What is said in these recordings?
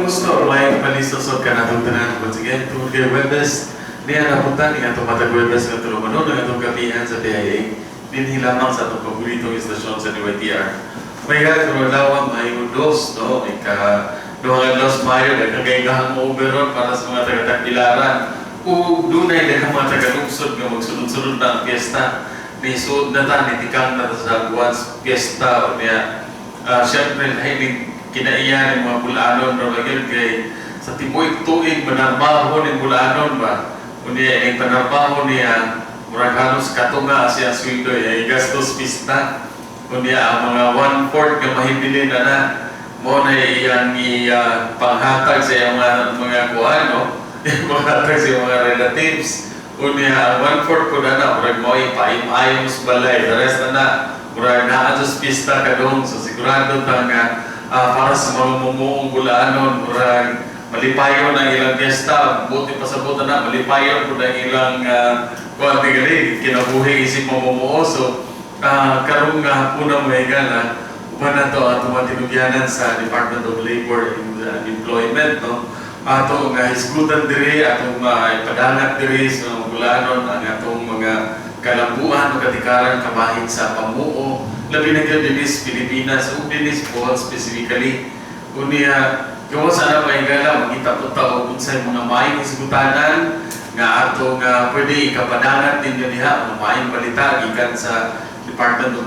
Kamusta? May palisosod ka natong tanan. Once again, tungod kay Webes, niya napunta ni atong matag Webes nga tulumanon ang atong kapihan sa PIA dinhi lamang sa atong paboritong istasyon sa DYTR. May karon adlaw, Mayo 2, no? May ka duhang adlaw sa Mayo, daghang kay hangover ron para sa mga taga-Tagbilaran. Ug dunay daghang mga taga-lungsod nga magsunod-sunod na ang piyesta. Nisuod na ta, nitikang na ta sa buwan piyesta o niya. Siyempre, lahi ni kinaiya ng mga Bulanon no lagi kay sa tibuok tuig manarbaho ning Bulanon ba. Unya ning panarbaho niya, murag halos katunga siya sweldo ay gastos pista. Unya ang mga one-fourth nga mahibilin na na mo na iyang panghatag sa iyang mga kuan, no, panghatag sa iyang mga relatives. Unya ang one-fourth ko na na murag mo ipaim-ayom sa balay, the rest na na murag naa sa pista kadong. So sigurado ta nga para sa mga mumuong Bulanon, murag malipayon ang ilang piyesta. Buti pasabot na malipayon pud ang ilang kuan tingali kinabuhi isip mamumuo. So karong nga hapuna, mga higala, uban nato atong mga tinugyanan sa Department of Labor and Employment, no, ato nga hisgutan diri, atong ipadangat diri sa mga Bulanon ang atong mga kalambuan o katikaran kabahin sa pamuo, labi na gyud dinhi sa Pilipinas ug dinhi sa Bohol specifically. Unya gawas ana, mga higala, mangita po ta og unsay mga maayong hisgutanan nga atong pwede ikapadangat ninyo diha, mga maayong balita gikan sa Department of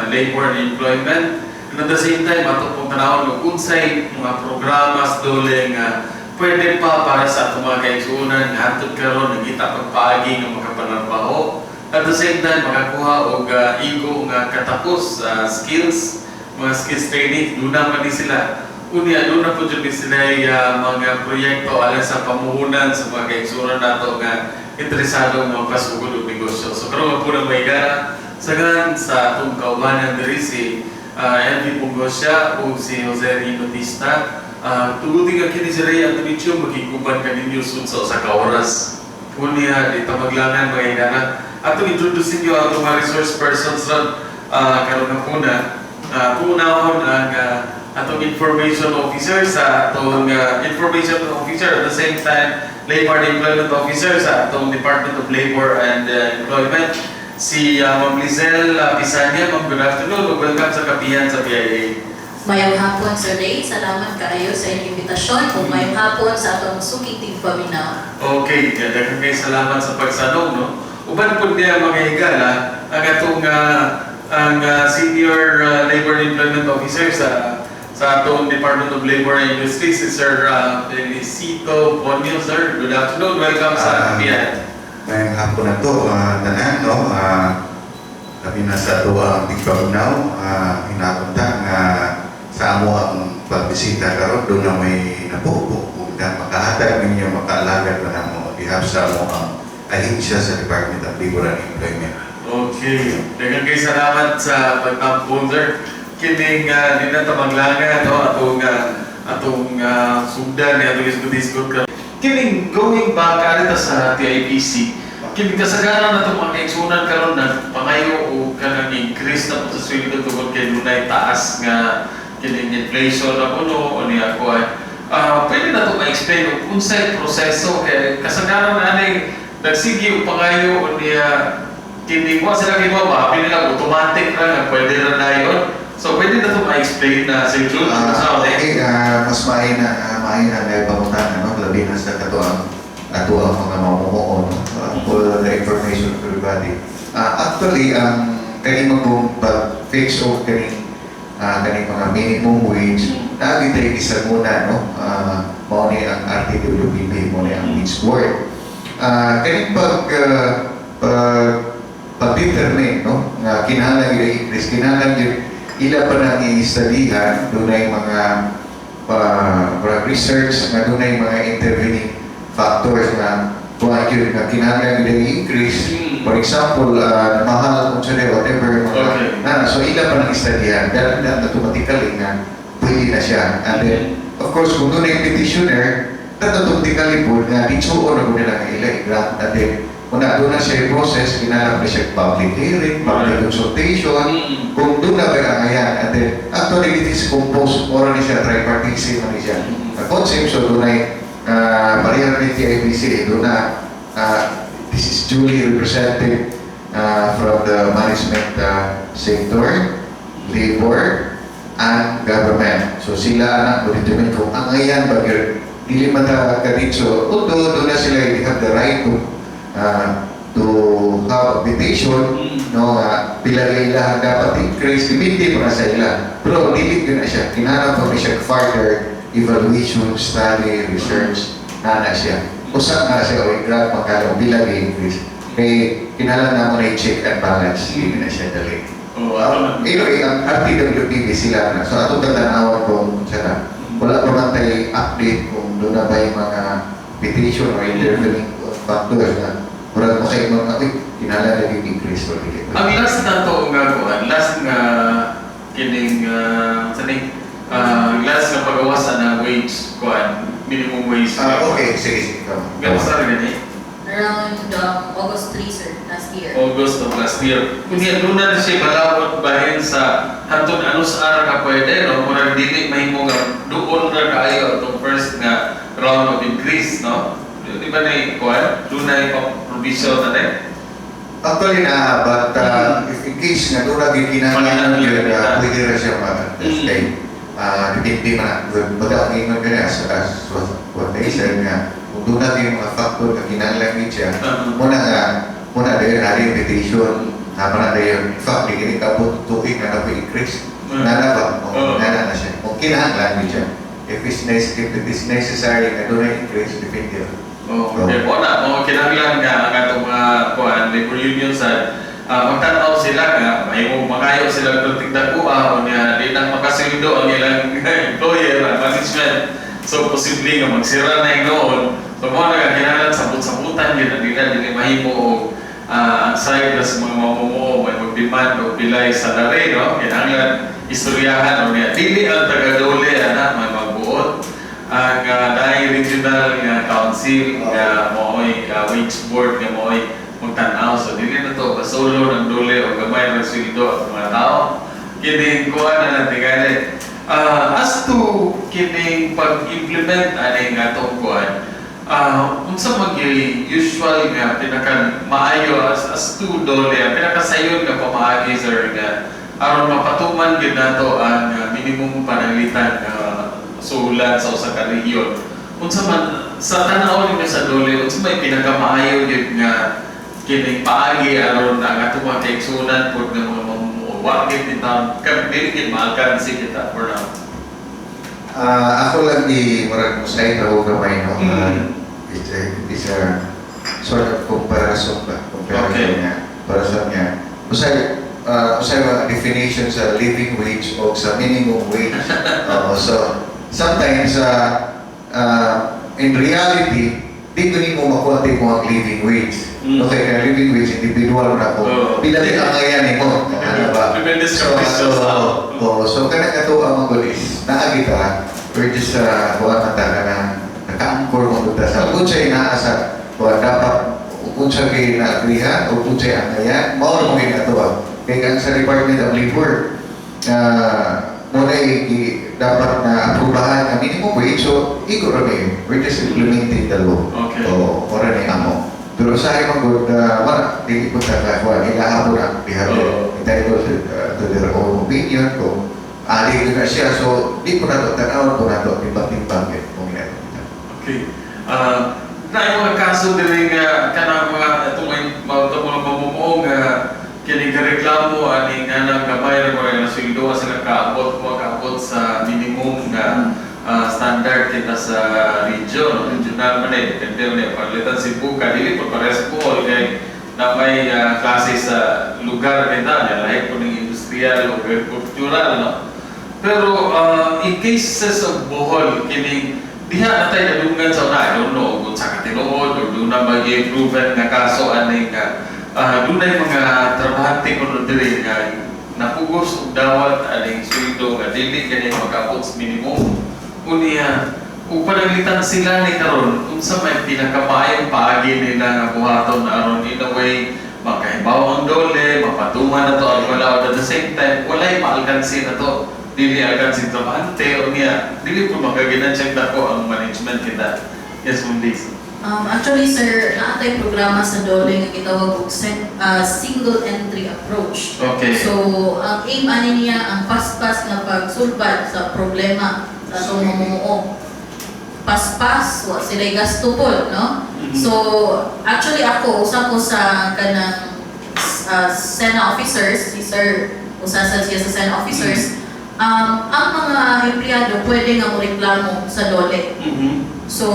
Labor and Employment, and at the same time ato pong tanawon og unsay mga programas dole nga pwede pa para sa atong mga kaigsuonan nga hantod karon nangita pagpaagi nga makapanarbaho, at the same time makakuha og igo nga katapos skills, mga skills training. Duna man ni sila. Unya doon na po jud ni sila mga proyekto alang sa pamuhunan sa mga kaigsuonan nato nga interesado magpasugod og negosyo. So karon po na may gara sagan sa atong kaubanan diri si LV Pugosya o si Jose Rino Tista. Tuguti nga kini si Ray Antonio magkikuban kaninyo sud sa usa ka oras. Unya di tamaglangan, mga higala. Atong introduce ninyo ang atong mga resource persons ron karon na po na. Unahon ang atong information officer sa atong information officer, at the same time labor and employment officer sa atong Department of Labor and Employment, si Ma'am Lizelle Pisanya. Ma'am, good afternoon ug welcome sa Kapihan sa PIA. Mayong hapon, Sir Ray. Salamat kaayo sa inyong imbitasyon. Ug mayong hapon sa atong suking tigpaminaw. Okay, daghang kay salamat sa pagsanong, no. Uban pud niya, mga higala, ang atong ang senior labor and employment officer sa atong Department of Labor and Industry, si Sir Felicito Bonio. Sir, good afternoon. Welcome sa Kapihan. Ngayong hapon na to, tanan, no? Labi na sa ato ang tigpaminaw, hinakunta nga sa amo ang pagbisita karon doon na may nabuo ug na makahatag ninyo, makaalagad pa namo on behalf sa amo ang ahensya sa Department of Labor and Employment. Okay. Daghang kay salamat sa pagtampon, sir. Kining di na tamaglangan, no, atong sugdan ni atong isgot-isgot ka. Kining going back arita sa TIPC. Kining kasagaran na itong mga kaigsunan karon na pangayo o kanang increase na po sa sweldo tungod kay dunay taas nga kining inflation na kuno o niya ko ay pwede na ito ma-explain og unsay proseso kay kasagaran na ani nagsige og pangayo o niya kini wa sila kay ba pili lang automatic ra nga pwede ra na yun. So pwede na ito ma-explain na Sir Jude sa Okay, mas maayo na may pangutana, no, labi na sa katuang ato ang mga mamumuo, no? For the information of everybody. Actually, ang kaning mga pag-fix of kaning mga minimum wage, naa tayo isa muna, no? Mao ni ang RTWPB, mao ni ang wage board. Kaning pag pag-determine, no, nga kinahanglan gyud increase, kinahanglan gyud ila pa nang i-studyhan, dunay mga research nga dunay mga intervening factors nga kuha gyud nga kinahanglan gyud i-increase. For example, mahal kung sa whatever mga na so ila pa nang i-studyhan dahil na automatically nga pwede na siya. And then of course, kung dunay petitioner, that automatically po nga ditsuon na po nila nga ila i-grant. And then kung na doon na siya process, kinahanglan pa siya public hearing, public consultation. Kung doon Doon na ba angayan? And then, actually, it is composed, mura ni siya, tripartism ni siya. Ang concept, so doon ay, pareha ni TIBC, doon na, this is duly represented from the management sector, labor, and government. So sila na mo determine kung angayan ba gyud, dili man ta kaditso, although doon na sila, they have the right to have a petition, no, nga pila kay ila dapat increase, depende pa na sa ila, pero dili gyud na siya kinahanglan pa ni siya further evaluation, study, research na na siya. Usa nga siya o i-grant magkano pila kay increase kay kinahanglan na mo na check and balance, dili na siya dali. Oh, ato na. Anyway, ang RTWPB sila na. So, atong tatanawan kung siya na. Wala pa man tayo update kung doon na ba yung mga petition or intervening factors na murag mo kayo mga, uy, kinahanglan na yung increase or dili. Ang last na to nga kuan, last nga kining sa ning last nga pagawasan ng wage kuan, minimum wage. Ah, okay, sige, sige. Ikaw. Ganun sa gani? Around August 3, sir, last year. August of last year. Kunya doon na siya balawot bahin sa hantod ano sa ara ka pwede, no? Murag dili mahimo nga duol ra kaayo atong first nga round of increase, no? Di ba na kuan? Doon na yung provision na din. Actually na, but if in case nga doon lagi kinahanglan yun, pwede rin siya ma-test kay depende man na. Baga ang ingon ka niya, as what they said nga, kung doon na yung mga factor na kinahanglan yun siya, muna nga, muna dayon hari petition, tama na dayon. In fact, di kini kabot tuig na na increase. Nana ba? O, nana na siya. Kung kinahanglan yun siya. If it is necessary na doon na increase, depende. Oh, okay. Mo na, mo kinahanglan nga ang atong mga kuan labor union sa magtan-aw sila nga may mo makayo sila og tigdakuha o niya di na makasweldo ang ilang employer, ang management. So posible nga magsira na noon. So mo na nga kinahanglan sabot-sabutan yun na nila dili mahimo og ang side sa mga mamumuo may mag-demand og pilay salary, no? Kinahanglan istoryahan o niya dili ang taga-DOLE ana may magbuot ang dahil regional nga council nga maoy wage board nga maoy magtan-aw. So dili na to basolo ng DOLE o gamay ng sweldo ang mga tao kining kuan na lang tingali. As to kining pag-implement ani nga atong kuan, unsa man gyud usual nga pinaka maayo as to DOLE, ang pinakasayon nga pamaagi, sir, nga aron mapatuman gyud nato ang minimum pananglitan nga suhulan sa usa ka rehiyon? Unsa man sa tan-aw ninyo sa DOLE, unsa may pinakamaayo gyud nga kining paagi aron ang atong mga kaigsuonan pod nga mga mamumuo wa gyud kita kan dili gyud maalkansi kita for now? Ako lang di murag mo sa ako gamay, no. It's a sort of comparison ba? Comparison niya. Comparison niya. Usay usay mga definition sa living wage o sa minimum wage. Oo, so sometimes in reality di ko nimo makuha mo ang living wage. Okay, kaya living wage individual na ko. Pila din ang ngayan nimo? Ano ba? Depende sa So, presyo so, sa oh, so kanang ato ang mga is naa kita, we're just kuha na ta kanang naka-anchor mo ta sa kung siya naa sa kuha dapat kung siya kay naagrihan o kung siya angayan, mao ra mo kay ato ah. Kay kang sa Department of Labor, mo na dapat na aprubahan ang minimum wage, so igo ra ni, we're just implementing the law. So, mao ra ni amo. Pero sa akin man gud, wala, di ko ta kakuha, ilaha mo na, they have their, entitled to their own opinion, kung ali ko na siya, so di ko na to, tanawon ko na to, timbang-timbang yun, kung ginagawa kita. Okay. Na yung mga kaso diri nga kanang mga itong mga itong mga mamumuo nga kini reklamo ani nga nang gamay ra ko nga sweldo sila kaabot mo kaabot sa minimum nga standard kita sa region, regional man eh, depende man eh, palitan Cebu ka dili po parehas Bohol kay na may klase sa lugar kita niya lahi po ning industrial o agricultural, no? Pero in cases of Bohol, kining diha na tayo nadunggan sa una, I don't know kung sa katinuod or doon na ba proven nga kaso ani nga dunay mga trabahante kuno diri nga napugos og dawat aning sweldo nga dili kani makaabot sa minimum. Unya ug pananglitan sila ni karon, unsa may pinakamaayong paagi nila nga buhaton aron in a way makahibalo Makahibaw ang DOLE, mapatuman na to ang wala, at the same time, walay maalkansi na to. Dili alkansi trabahante, o niya, dili po makaginansyang dako ang management kita. Yes, Ma'am Daisy. Actually, sir, naa tay programa sa DOLE nga gitawag og single entry approach. So, ang aim ani niya ang paspas nga pagsulbad sa problema sa atong mamumuo. Paspas, wa sila gasto pod, no? Mhm. So, actually ako, usa ko sa kanang SENA officers, si Sir, usa sa siya sa SENA officers, ang mga empleyado pwede nga moreklamo sa DOLE. So,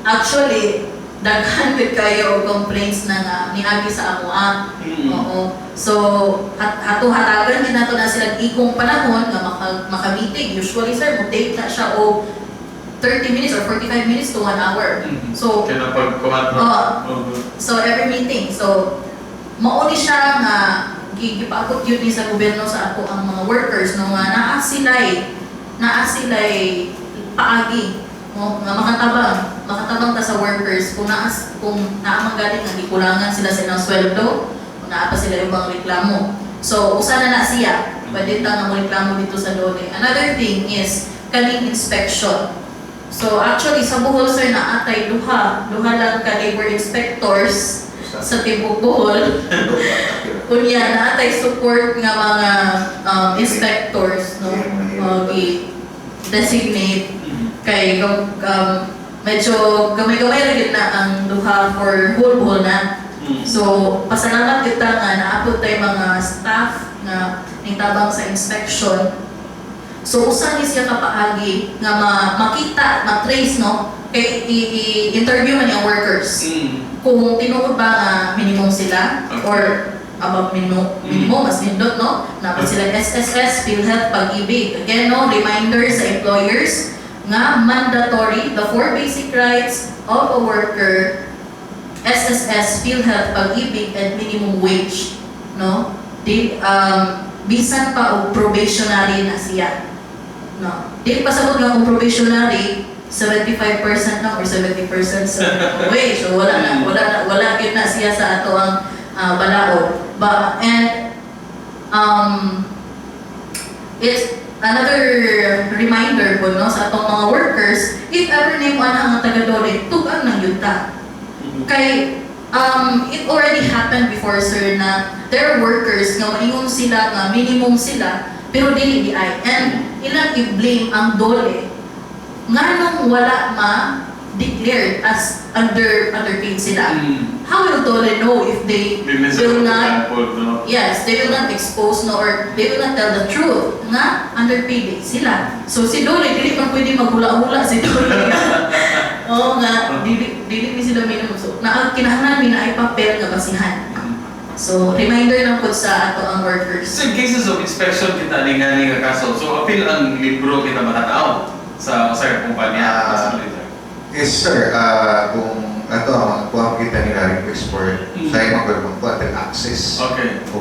actually, daghan gud kayo og complaints na nga niagi sa amoa. Oo. So, hato hatagan din nato na sila igong panahon nga maka-meeting. Usually, sir, mo take na siya og 30 minutes or 45 minutes to 1 hour. So, Kaya pagkuhan. Oo. So every meeting. So, mao ni siya nga gipaabot yun ni sa gobyerno sa ato ang mga workers, no, nga naa sila'y paagi, no, nga makatabang ta sa workers kung naa man gani nga gikulangan sila sa ilang sweldo, kung naa pa sila ibang reklamo. So usa na na siya, pwede ta nga mo reklamo dito sa DOLE. Another thing is kaning inspection. So actually sa Bohol, sir, naa tay duha lang ka labor inspectors sa tibuok Bohol. Unya naa tay support nga mga inspectors, no, gi designate kay medyo gamay-gamay ra gyud na ang duha for whole Bohol na. So pasalamat kita nga naabot tay mga staff nga nitabang sa inspection. So usa ni siya ka paagi nga makita, ma-trace, no, kay i-interview man yung workers kung tinuod ba nga minimum sila or above minimum, minimum mas nindot, no? Dapat sila SSS, PhilHealth, Pag-IBIG. Again, no, reminder sa employers nga mandatory the four basic rights of a worker: SSS, PhilHealth, Pag-IBIG and minimum wage, no? Di bisan pa og probationary na siya, no? Di pasabot nga kung probationary 75% lang or 70% sa minimum wage. So wala na, wala na, wala gyud na siya sa ato ang balaod. But and it's another reminder po, no, sa atong mga workers, if ever name ana ang taga-DOLE, tug-an nang yun ta. Kay it already happened before, sir, na there are workers nga maingon sila nga minimum sila pero dili di ay, and ilang i-blame ang DOLE nganong wala ma declared as underpaid sila. How will DOLE know if they will not Example, no? Yes, they will not expose, no, or they will not tell the truth nga underpaid sila? So si DOLE, dili man pwede maghula-hula si DOLE. Oo nga, dili ni sila minimum. So na kinahanglan mi naay papel nga basihan. So reminder lang po sa ato ang workers. So in cases of inspection kita ni nga ni nga kaso, so apil ang libro kita matanaw sa kumpanya. Yes, sir. Kung ato ang kuha kita nila request for sa imong kung kuha access. O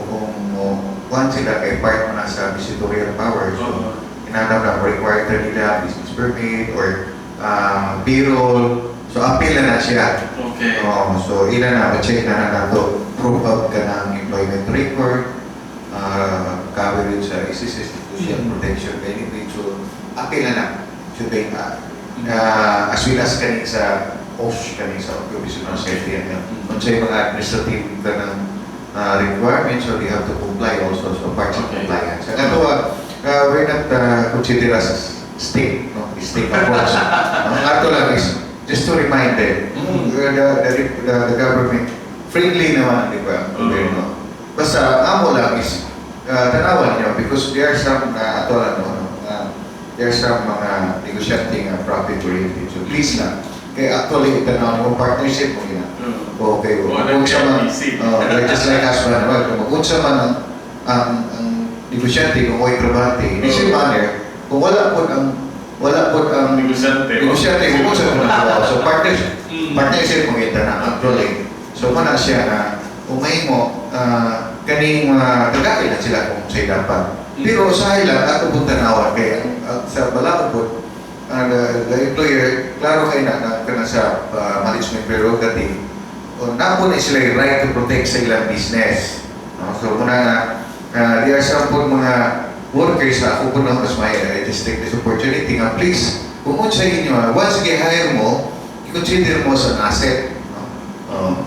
kung mo kuha sila kay part mo na sa visitorial power. So, inanam na required na nila business permit or payroll. So, appeal na na siya. Oo, so, ila na, check na na nato. Proof of ka ng employment record, coverage sa SSS, social protection benefit. So, appeal na na. So, they, as well as kaning sa OSH, kaning sa Occupational Safety and Health. Kung sa mga administrative ka ng requirements, so they have to comply also. So, parts of compliance. Ang ato, we're not considered as state, no? State approach. No? Ang ato lang is just to remind them, the government, friendly naman, di ba? Ang gobyerno. Basta, amo lang is, tanawan nyo, because there are some, ato lang, no, no, there are some mga negosyante nga profit oriented. So please lang, kaya actually, tanawan mo, partnership mo gina. Okay, Wala kung sa man, PIC. Like just like husband and wife, kung mag-unsa man ang negosyante, kung may trabahante, in the same manner, kung wala po ang Negosyante. Negosyante, kung unsa po ang trabaho. So partnership, partnership mo kita na actually. So mana siya na kung may mo, kaning mga tagaki na sila kung say dapat. Pero sa lang, ato pong tanawan kay ang sa balaod po, ang the employer, klaro kay na, na kana sa management prerogative, o napo na sila yung right to protect sa ilang business. So muna nga there are some po mga workers sa ako po na mas may, I just take this opportunity nga please kung sa inyo, once i-hire mo, i-consider mo sa asset, no?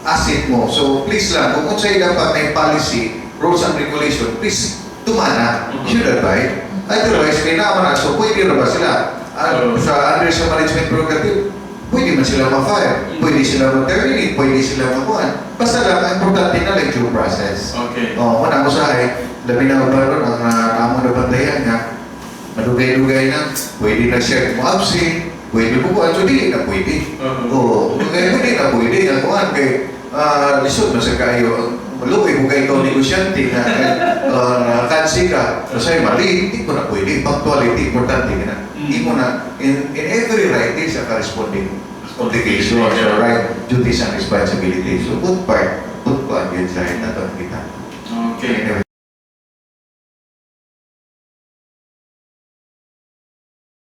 Asset mo. So please lang, kung unsay dapat may policy, rules and regulation, please tumana, should abide. Otherwise, kay naa man na, so pwede ra ba sila? Sa under sa management prerogative, pwede man sila ma-fire, pwede sila ma-terminate, pwede sila makuhan. Basta lang, ang importante na lang due process. Oh, muna usahay, labi na ba ron ang among nabantayan nga madugay-dugay na, pwede na siya mo absent, pwede mo kuhan, so dili na pwede. Oo, kaya pwede na pwede ang kuhan kay lisod na sa kayo. Maluoy mo kay ikaw negosyante na na kansi ka, kasi mali, hindi ko na pwede. Punctuality, importante ka na. Hindi mo na, in every right, there's a corresponding obligation, so right, duties and responsibilities. So, good part, good part yun sa ato kita. Okay. Anyway.